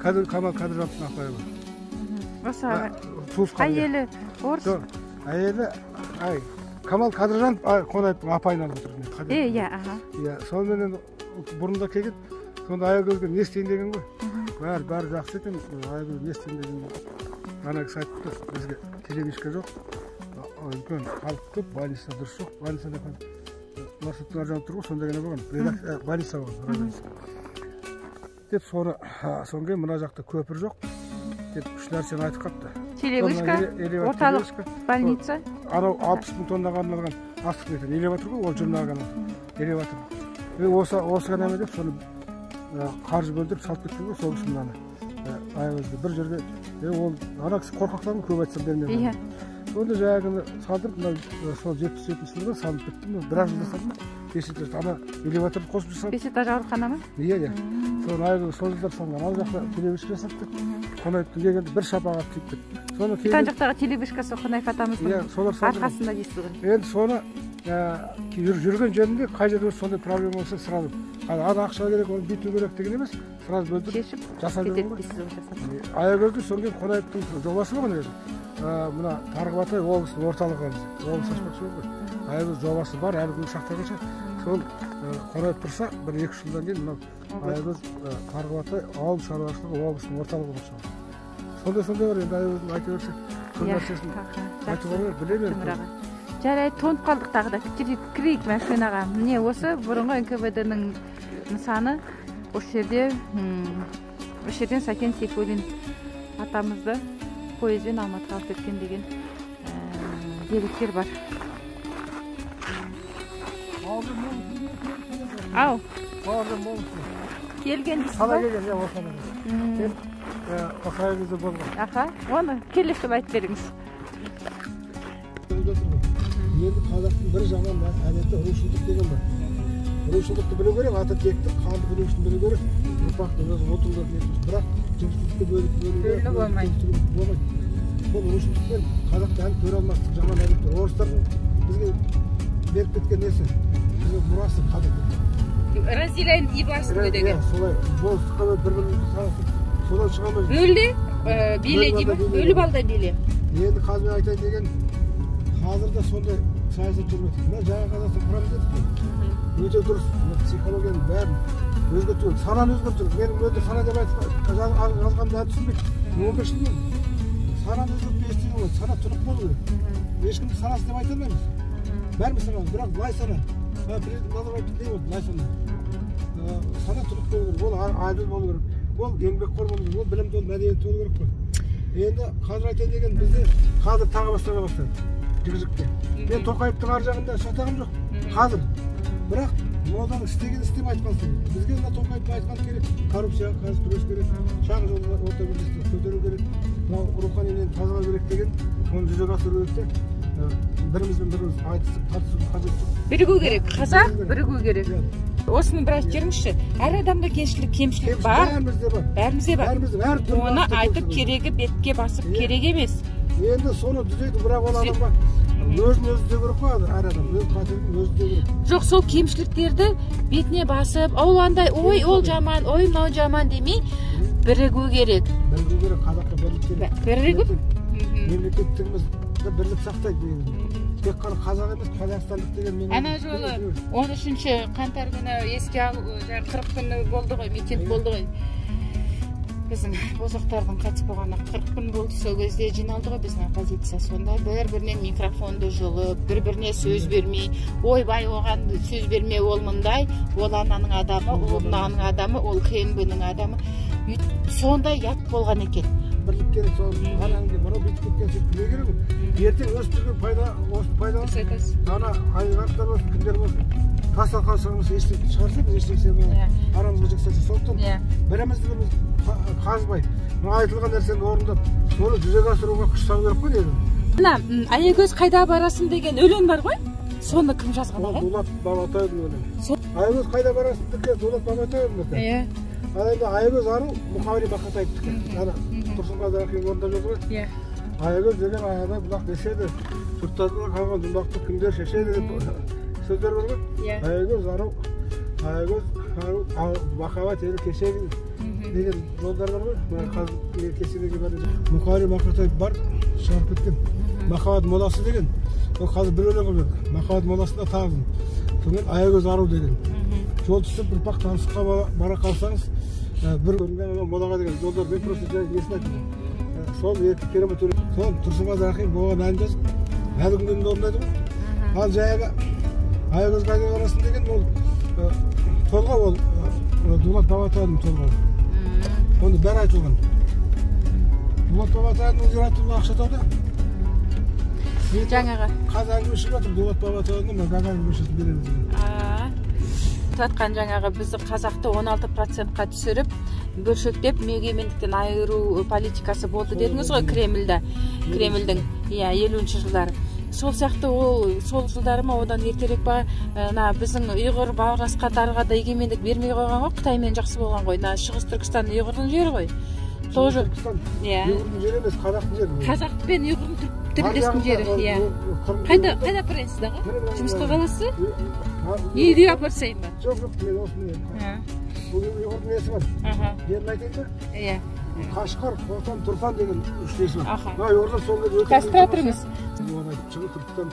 Кадр, Камал Кадыржановтың апайы бар. Осы туысқан. Әйелі орыс? Жоқ, әйелі, ай, Камал Кадыржанов Қонаевтың апайын алып отыр. Иә, аха. Иә, сонымен бұрында келген. Сонда Аягөзге не істейін деген ғой. Бәрі жақсы екен, Аягөз не істейін деген ғой. Ана кісі айтыпты, бізге телевишка жоқ, үлкен халық көп, больница дұрыс жоқ, больницада Нұрсұлтан ар жағында тұр ғой, сонда ғана болған, больница болған. Деп соны, содан кейін мына жақта көпір жоқ, деп үш нәрсені айтып қалыпты. Телевышка, орталық больница. Анау 60 мың тоннаға арналған астық нетін элеватор ғой, ол жұрнағы ғана элеватор. Осы ғана деп соны қаржы бөлдіріп салып кеткен ғой, сол кісі мынаны Аягөзге бір жерге, ол ана кісі қорқақтан көп айтсам бермеймін. Сонда жаңағыны салдырып, мына сол 77 жылы салынып бітті, біраз жылда салынды, 5 этаж, ана элеваторды қосып жасады. 5 этаж аурухана ма? Иә, иә. Соны Аягөз сол жылдар салынған, ана жақта телевишка жасапты, Қонаевтың келгенде бір шапағат тиіп кетті. Соны Жан жақтағы телевишкасы Қонаев атамыздың арқасында дейсіз ғой. Енді соны жүрген жерінде қай жерде сондай проблема болса сразу ана ақша керек, оны бүйту керек деген емес, сразу бөлдіріп шешіп жасап кетеді берген ғой. Дейсіз ғой, жасап. Аягөзде содан кейін Қонаевтың жобасы болған өзі. Мына Тарғыбатай облысының орталығы, облыс ашпақшы болды ғой. Аягөз жобасы бар, әлі күнге сақталғанша. Сол Қонаев тұрса, бір 2-3 жылдан кейін мынау Аягөз Тарғыбатай ауыл шаруашылығы облысының орталығы болып шығады. Сондай бар енді Аягөздің айта берсе, көп нәрсесін айтуға болады, білемін енді. Жарайды, тоңып қалдық тағы да. Кірейік машинаға. Міне осы бұрынғы НКВД-ның нысаны. Осы жерде, осы жерден Сәкен Сейфуллин атамызды пойызбен Алматыға алып кеткен деген деректер бар. Ау. Келген дейсіз ба? Қалай келген, иә, осында. Келіп, осы Аягөзде болған. Аха, оны келесі жолы айтып беріңіз. Енді қазақтың бір жаман әдеті рушылдық деген бар. Рушылдықты білу керек, ата текті, қанды білу үшін білу керек, ұрпақты өз ұлтыңды білу керек. Бірақ жігіттікті бөліп бөлу керек, Бөліну болмайды. болмайды. Сол рушылдықпен қазақты әлі көре алмастық жаман әдеттер. Орыстардың бізге беріп кеткен несі, бізге мұрасы қазақ. Разделяем и властвуй деген. Иә, солай. Болыстыққа бөліп, бір-бірімізді санасып, содан шыға алмаймыз. Бөл де, биле дей ме? Бөліп ал да биле. Енді қазір мен айтайын деген, қазір де сондай саясат жүріп жатыр. Мына жаңа Қазақстан құрамыз дедік қой. Өте дұрыс. Мына психологияның бәрін өзгерту керек. Сананы өзгерту керек. Менің мөлдір сана деп жазғанымды әлі түсінбейді. 15 жыл болды. Сананы өзгертпей ештеңе болмайды. Сана тұнық болу керек. Ешкімді санасы деп айта алмаймыз. Бәріміз санамыз, бірақ лай сана. Президент Назарбаевтың не болды? Лай сана. Сана тұнық болу керек. Ол әділ болу керек. Ол еңбекқор болу керек. Ол білімді, ол мәдениетті болу керек қой. Енді қазір айтайын деген, бізде қазір тағы бастала бастады. Жігітке. Мен Тоқаевтың ар жағында шатағым жоқ. Қазір. Бірақ молданың істеген істем айтқан істеген. Бізге мына Тоқаевтың айтқаны керек. Коррупцияға қарсы күрес керек. Шағын жолға орта бизнесті көтеру керек. Мынау рухани нені тазалау керек деген, соны жүзеге асыру керек те. Бірімізбен біріміз айтысып, тартысудың қажеті жоқ. Бірігу керек. Қазақ бірігу керек. Иә. Осыны бір айтып жіберіңізші. Әр адамда кемшілік бар. Бәрімізде бар. Бәрімізде бар. Бәрімізде әр түрлі Оны бағытта айтып кемшілік бар. керегі бетке басып Иә. керек емес. Енді соны түзейді, бірақ ол адамға өзін өзі түзеу керек қой, әр адам өз қателігін өзі түзеу керек. Жоқ, сол кемшіліктерді бетіне басып, ол андай, ой, ол жаман, ой, мынау жаман демей, бірігу керек. Бірігу керек, қазаққа бірлік керек. Бірігіп? Мемлекеттігімізді бірлік сақтайды негізі. Тек қана қазақ емес, қазақстандық деген мемлекет. Ана жолы 13 қаңтар күні еске алу, жаңа 40 күні болды ғой, митинг болды ғой. Біздің бозоқтардың қайтыс болғанына 40 күн болды. Сол кезде жиналды ғой біздің оппозиция. Сонда бір-бірінен микрофонды жұлып, бір-біріне сөз бермей, ойбай оған сөз берме, ол мындай, ол ананың адамы, ол мынаның адамы, ол КНБ-ның адамы. Сондай ұят болған екен. Бірлік керек, сол ананың мынау бүйтіп кеткен сөйтіп не керек ол? Ертең өсіп жүрген пайда, осы пайдаланып, ана олигархтар болсын, кімдер болсын, тас талқан шығармыз, ештеңе шығарса, біз ештеңе арамызға жік салса, сондықтан бірімізді біріміз қазбай, мына айтылған нәрсені орындап, соны жүзеге асыруға күш салу керек қой негізі. Мына Аягөз қайда барасың деген өлең бар ғой, соны кім жазған аға? Дулат Бабатаевтың өлеңі. Аягөз қайда барасың деген Дулат Бабатаевтікі. Ал енді Аягөз ару Мұқағали Мақатаевтікі. Ана Тұрсынғазы Рахимов орындап жатыр ғой. Аягөз деген аябай бұлақ деседі, жұрттардан қалған жұмбақты кімдер шешеді деп сөздер бар ғой. Аягөз ару, Аягөз ару, махаббат елі кешегі деген жолдар бар ғой. Мына қазір кешегі бар. Мұқағали Мақатаев бар, шығарып кеткен. Махаббат моласы деген. Ол қазір бір өлең қылып жатыр. Махаббат моласында тағзым. Сонымен Аягөз ару деген. Жол түсіп бір пақ танысқа бара қалсаңыз, бір көрінген анау молаға деген жолдар, мен просто жай несін айттым. Сол екі керемет өлең. Сол Тұрсынғазы Рахимов оған ән жазып, әлі күнге дейін орындайды ғой. Ал жаңағы Аягөз қайда барасың деген ол толғау, ол Дулат Бабатаевтың толғауы. Оны бәрі айтылған. Дулат Бабатаевтың зираты мына Ақшатауда. Жаңағы. Қазір әңгіме шығып жатыр, Дулат Бабатаевтың мына Гагарин көшесін береміз деген. Жатқан жаңағы бізді қазақты 16%-қа түсіріп, бөлшектеп егемендіктен айыру политикасы болды дедіңіз ғой Кремльде. Кремльдің, иә, 50-ші жылдары. Сол сияқты ол сол жылдары ма, одан ертерек па, мына біздің ұйғыр бауырласқандарға да егемендік бермей қойған ғой, Қытаймен жақсы болған ғой. Мына Шығыс Түркістан ұйғырдың жері ғой. Тоже, иә. Ұйғырдың жері емес, қазақтың жері. Қазақ пен ұйғырдың тілдескен жері, иә. Қайда апарайсыз аға? Жұмысқа қаласыз? Үйге апарсайын ба? Жоқ, жоқ, мен осыны. Бұл ұйғырдың несі бар? Жерін айтайын ба? Иә. Қашқар, Қотан, Тұрфан деген үш несі бар. Мына ұйғырлар сол кезде өте Қазір тұра тұрыңыз. Оны айтып, Шығыс Түркістан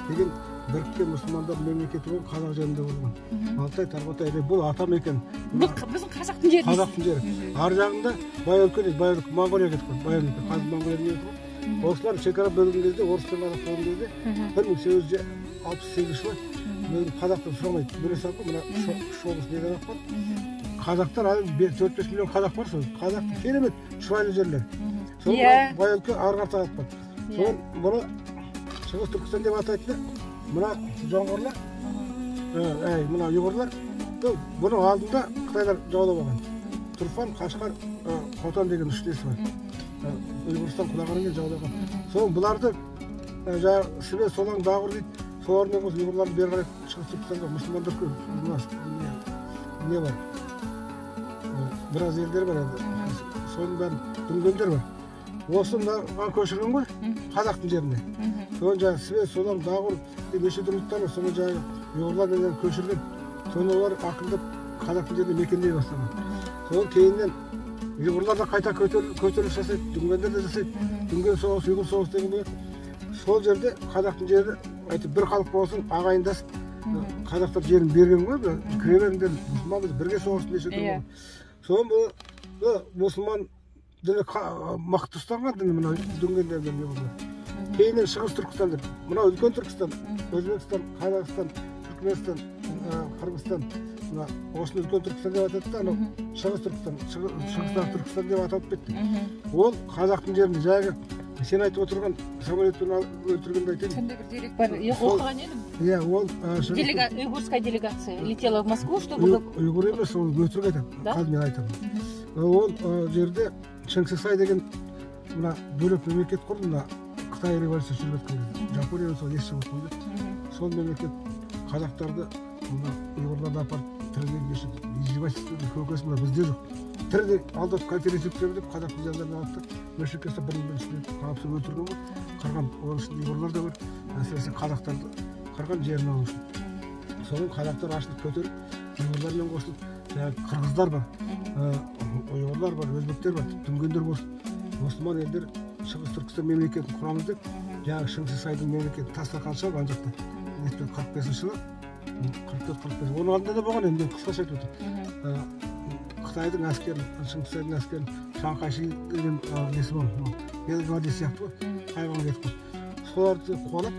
деген біріккен мұсылмандар мемлекеті болған, қазақ жерінде болған. Алтай, Тарбағатай, бұл ата мекен. Бұл біздің қазақтың жері. Қазақтың жері. Ар жағында Баян-Өлке дейді, Баян-Өлке, Моңғолия кетіп қалды. Баян-Өлке, қазір Моңғолия кетіп қалды. Орыстар шекара бөлген кезде, орыстар қазақ бөлген кезде 1868 жылы қазақтан сұрамайды. Бөле салып, мына үш облыс неден алып қалды. Қазақтар әлі 4-5 миллион қазақ бар сол. Қазақтың керемет шұрайлы жерлер. Сол Баян-Өлке ары қарата алып қалды. Соны бұны Шығыс Түркістан деп атайды. Мына жоңғарлар, мына ұйғырлар, бұның алдында қытайлар жаулап алған. Тұрфан, Қашқар, Қотан деген үш несі бар. Ұйғырстан құлағаннан кейін жаулаған. Соны бұларды жаңағы Сібе, Солаң, Дағыр дейді. Солармен қосып ұйғырларды бері қарай Шығыс Түркістанға мұсылмандар көп. Не бар? Біраз елдер бар енді. Соның бәрін дүнгендер бар. Осы мынаған көшірген ғой, қазақтың жеріне. Соны жаңағы Сібе, Солаң, Дағыр деп неше түрлі ұлттар бар. Соны жаңағы ұйғырлар менен көшірген. Соны олар ақырындап қазақтың жеріне мекендей бастаған. Соны кейіннен ұйғырлар да қайта көтеріліс жасайды, дүнгендер де жасайды. Дүнген соғысы, ұйғыр соғысы деген болады. Сол жерде қазақтың жері, әйтеуір бір халық болсын, ағайындасып, қазақтар жерін берген ғой, кіре беріңдер, мұсылманбыз, бірге соғысты неше түрлі болды. Соны бұл мұсылман діні мықты ұстанған діні мына дүнгендерден не болды. Кейіннен Шығыс Түркістан деп, мынау үлкен Түркістан, Өзбекстан, Қазақстан, Түркменстан, Қырғызстан, мына осыны үлкен Түркістан деп атады да, анау Шығыс Түркістан, Шығыстағы Түркістан деп аталып кетті. Ол қазақтың жерінде жағы сен айтып отырған самолетпен өлтіргенді айтайын. Сондай бір дерек бар. Оқыған едім. Иә, ол уйгурская делегация летела в Москву, чтобы ұйғыр емес, ол өтірік айтады. Қазір мен айтамын. Ол жерде Шыңғысай деген мына бөлек мемлекет құрды, мына Қытай революциясы жүріп жатқан кезде. Жапония сол ес шығып қойды. Сол мемлекет қазақтарды мына ұйғырларды апарып тірідей издевательство көкесі мына бізде жоқ. Тірідей алдап конференция өткіземіз деп қазақтың жандарын алып та мешітке ұстап бірін-бірін үстіне қапсып өлтірген ғой. Қырған, оның ішінде ұйғырлар да бар, әсіресе қазақтарды қырған жерін алу үшін. Соны қазақтар ашынып көтеріп, ұйғырлармен қосылып, жаңағы қырғыздар бар, ұйғырлар бар, өзбектер бар, дүнгендер қосылып, мұсылман елдер Шығыс Түркістан мемлекетін құрамыз деп, жаңағы Шыңғысайдың мемлекетін тастархан шығып, ана жақта 45 жылы, 44-45, оның алдында да болған енді, мен қысқаша айтып отырмын. Қытайдың әскерін, Шыңғысханның әскерін, Шанқайшы деген несі бар, Белый гвардия сияқты ғой, Тайваньға кетіп қалды. Соларды қуалап,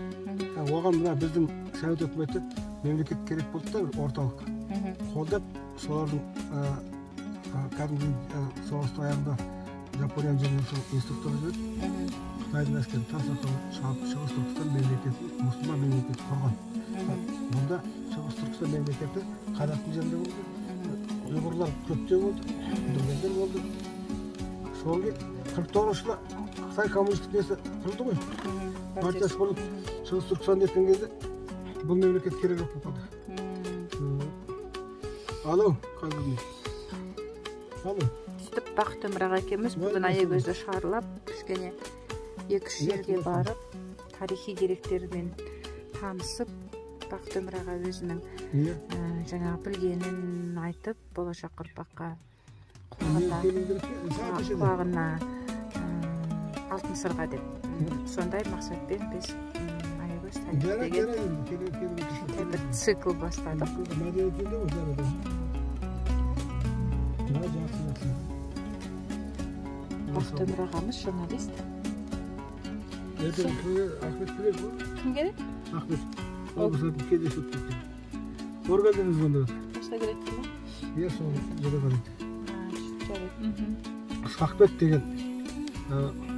оған мына біздің Совет өкіметі мемлекет керек болды да, бір орталық. Қолдап, солардың кәдімгі соғыстың аяғында Жапонияның жерінен сол инструктор жіберіп, Қытайдың әскерін тас арқылы шауып, Шығыс Түркістан мемлекетін, мұсылман мемлекеті құрған. Мұнда Шығыс Түркістан мемлекеті қазақтың жерінде болды, ұйғырлар көптеу болды, дүнгендер болды. Содан кейін 49 жылы Қытай коммунистік несі құрылды ғой, партиясы құрылып, Шығыс Түркістан еткен кезде бұл мемлекет керек жоқ болып қалды. Алло, қазір. Алло. Сөйтіп Бақытөмір аға екеуміз бүгін Аягөзді шарлап, кішкене 2-3 жерге барып, тарихи деректермен танысып, Бақытөмір аға өзінің жаңағы білгенін айтып, болашақ ұрпаққа құлағына алтын сырға деп. Сондай мақсатпен біз Аягөз тарихы деген бір цикл бастадық. Бақытөмір ағамыз журналист. Ахмет келеді ғой. Кім келеді? Ахмет. Облыс кездесіп кетті. Органмен звондады. Осылай келеді ме? Иә, сол жерде қарайды. Жарайды. Сақбек деген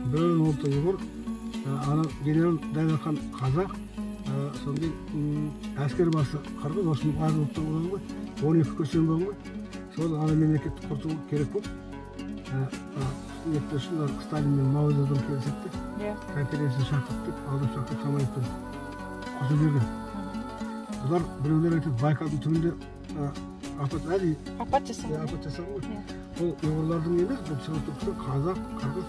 біреуінің ұлты ұйғыр, ана генерал Дайдархан қазақ, содан кейін әскер басы қырғыз, осының аз ұлттан болған ғой, 12 көсем болған ғой. Сол ана мемлекетті құрту керек болып, нетті үшін Сталин мен Мао Цзэдун келісіпті. Конференция шақыртып, алдап шақыртып, самолеттен құртып жіберген. Бұлар біреулер айтады, Байкалдың түбінде апат әлі апат жасаған. Апат жасаған ғой. Ол ұйғырлардың емес, бұл Шығыс Түркістан, қазақ, қырғыз,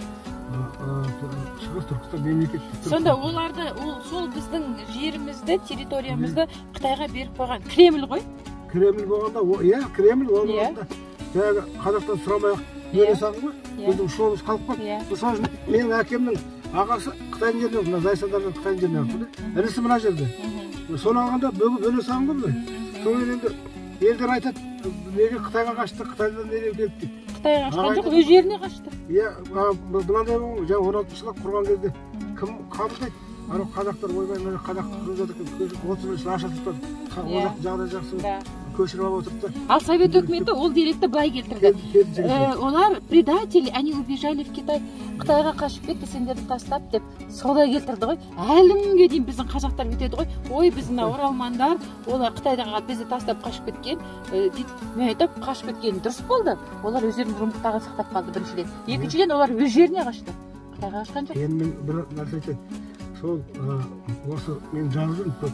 Шығыс Түркістан мемлекеті. Сонда оларды, ол сол біздің жерімізді, территориямызды Қытайға беріп қойған Кремль ғой? Кремль болғанда, иә, Кремль ол болғанда, жаңағы қазақтан сұрамай-ақ бөле салған ғой. Біздің шоғымыз қалып қалды. Мысалы үшін, менің әкемнің ағасы Қытайдың жерінде, мына Зайсандардан Қытайдың жерінде алыпты. Інісі мына жерде. Соны алғанда бөле салған ғой бұлар. Сонымен енді елдер айтады, неге Қытайға қашты, Қытайдан неге келді деп. Қытайға қашқан жоқ, өз жеріне қашты. Иә, мынандай болған ғой, жаңа 16 жылы құрған кезде кім қабылдайды? Анау қазақтар ойбай, мына қазақ қырып жатыр екен, 31 жыл аша тұтады. Ол жақтың жағдайы жақсы. Көшіріп алып отырды. Ал Совет өкіметі ол деректі былай келтірді. Олар предатели, они убежали в Китай. Қытайға қашып кетті, сендерді тастап деп солай келтірді ғой. Әлі күнге дейін біздің қазақтар бүйтеді ғой. Ой, біздің оралмандар, олар Қытайдан бізді тастап қашып кеткен дейді. Мен айтамын, қашып кеткені дұрыс болды. Олар өздерінің румықтағын сақтап қалды біріншіден. Екіншіден, олар өз жеріне қашты. Қытайға қашқан жоқ. Енді мен бір нәрсе айтайын. Сол осы мен жазып жүрмін көп.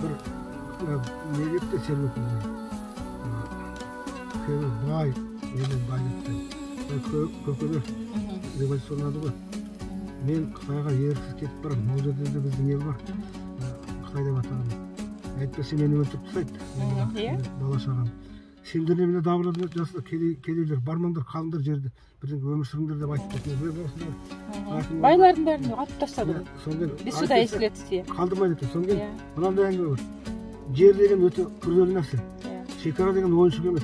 Бір не депті Сербек бай, менен бай депті. Көкелер революционады ғой. Мен Қытайға еріксіз кетіп барамын. Ол жерде де біздің ел бар. Қытай деп атаған. Әйтпесе мені өлтіріп тастайды. Бала шағам. Сендер немене дабырлап жатсыңдар, кедейлер, бармаңдар, қалыңдар жерде. Бірдеңе өмір сүріңдер деп айтып кетті. Байлардың бәрін атып тастады ғой. Без суда и следствия. Қалдырмайды екен. Содан кейін мынандай әңгіме бар. Жер деген өте күрделі нәрсе. Шекара деген ойыншық емес.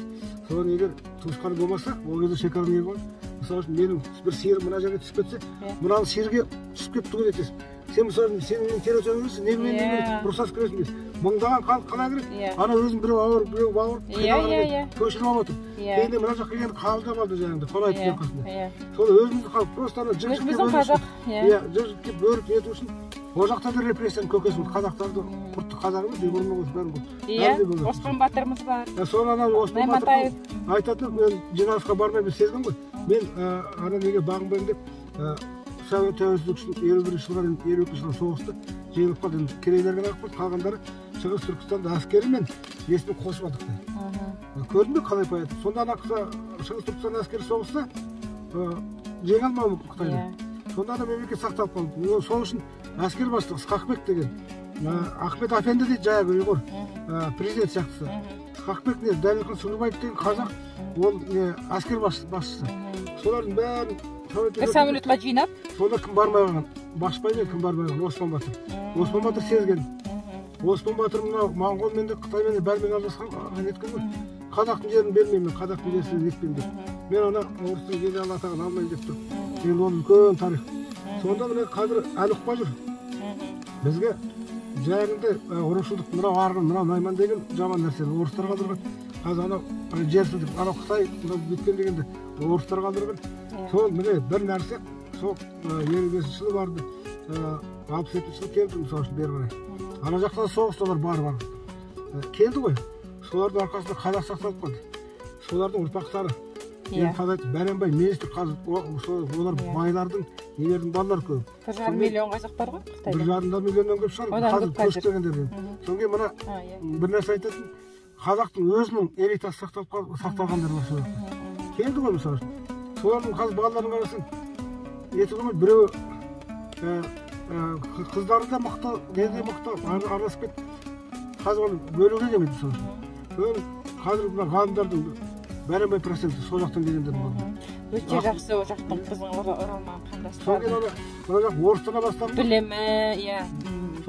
Содан егер туысқан болмаса, ол кезде шекара не болады? Мысалы үшін, менің бір сиырым мына жерге түсіп кетсе, мынаны сиырге түсіп кетті ғой дейсіз. Сен мысалы үшін, сен менің территориям емессің, неге мен рұқсат кіресің дейсіз. Мыңдаған халық қалай кіреді? Ана өзін біреу ауырып, біреу бауырып, қиналған көшіріп алып отыр. Кейінде мына жаққа келгенде қабылдап алды жаңағыдай, Қонаевтың арқасында. Сол өзімізді халық просто ана жік-жік бөріп нету үшін ол жақта да репрессияның көкесі болды. Қазақтарды құртты, қазақ емес, ұйғырмен қосып бәрін құртты. Иә, Оспан батырымыз бар. Соны ана Оспан батыр айтатын, мен жиналысқа бармай мен сезген ғой. Мен ана неге бағынбаймын деп Совет тәуелсіздік үшін 51 жылға дейін, 52 жылға соғысты, жеңіліп қалды. Енді керейлер ғана қалды, қалғандары Шығыс Түркістанды әскері мен несімен қосып алдық та. Көрдің бе қалай поэт? Сонда ана Шығыс Түркістан әскері соғысса, жеңе алмауы мүмкін Қытайды. Сонда ана мемлекет сақталып қалды. Сол үшін әскер бастығы Сқақбек деген, Ахмет Афенді дейді жаңағы ұйғыр, президент сияқтысы. Сқақбек не, Дәлелхан Сұлубаев деген қазақ, ол әскер басшысы. Солардың бәрін бір самолетқа жинап. Сонда кім бармай қалған? Башпай мен кім бармай қалған? Оспан батыр. Оспан батыр сезген. Оспан батыр мынау моңғолмен де, қытаймен де бәрімен араласқан, неткен ғой. Қазақтың жерін бермеймін, мен қазақтың жерін нетпеймін деп. Мен ана орыстың генерал атағын алмаймын деп тұр. Енді ол үлкен тарих. Сонда міне қазір әлі ұқпай жүр. Бізге жайында рушылдық, мынау арғын, мынау найман деген жаман нәрсе. Орыстар қалдырған. Қазір анау жерсіздік, анау Қытай мынау бүйткен дегенде орыстар қалдырған. Сол міне бір нәрсе, сол 55 жылы барды, 67 жылы келді, мысалы үшін, бері қарай. Ана жақта соғыс олар бар. Келді ғой. Солардың арқасында қазақ сақталып қалды. Солардың ұрпақтары. Енді қазір бәленбай министр қазір, олар байлардың, нелердің балалары көп. 1,5 миллион қазақ бар ғой Қытайда. 1,5 миллионнан көп шығар. Қазір көшіп келгендер. Содан кейін мына бір нәрсе айтатын, қазақтың өзінің элитасы сақталғандар бар сол жақта. Келді ғой мысалы үшін. Солардың қазір балаларын қарасаң, еті қоймайды, біреуі қыздары да мықты, не де мықты, араласып кетті. Қазір оны бөлуге келмейді мысалы үшін. Қазір мына ғалымдардың бәленбай проценті сол жақтан келгендер болды. Өте жақсы ол жақтың біздің оралман қандастары. Содан кейін мына жақ орыстана бастады. Білімі, иә,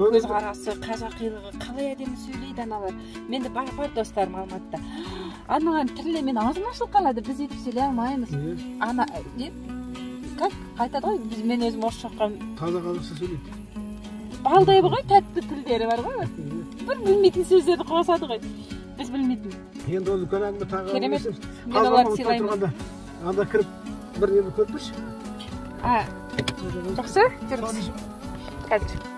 көзқарасы, қазақилығы, қалай әдемі сөйлейді аналар. Мен де бар достарым Алматыда. Аналардың тілі мен аузым ашылып қалады, біз өйтіп сөйлей алмаймыз. Ана, не? Как айтады ғой, біз мен өзім орысша оқығам. Таза қазақша сөйлейді. Балдай ғой, тәтті тілдері бар ғой. Бір білмейтін сөздерді қосады ғой. Біз білмейтін. Енді ол үлкен әңгіме тағы. Керемет. Мен оларды сыйлаймын. Анда кіріп бір нені көріп тұршы. Жақсы, жүріңіз. Қазір.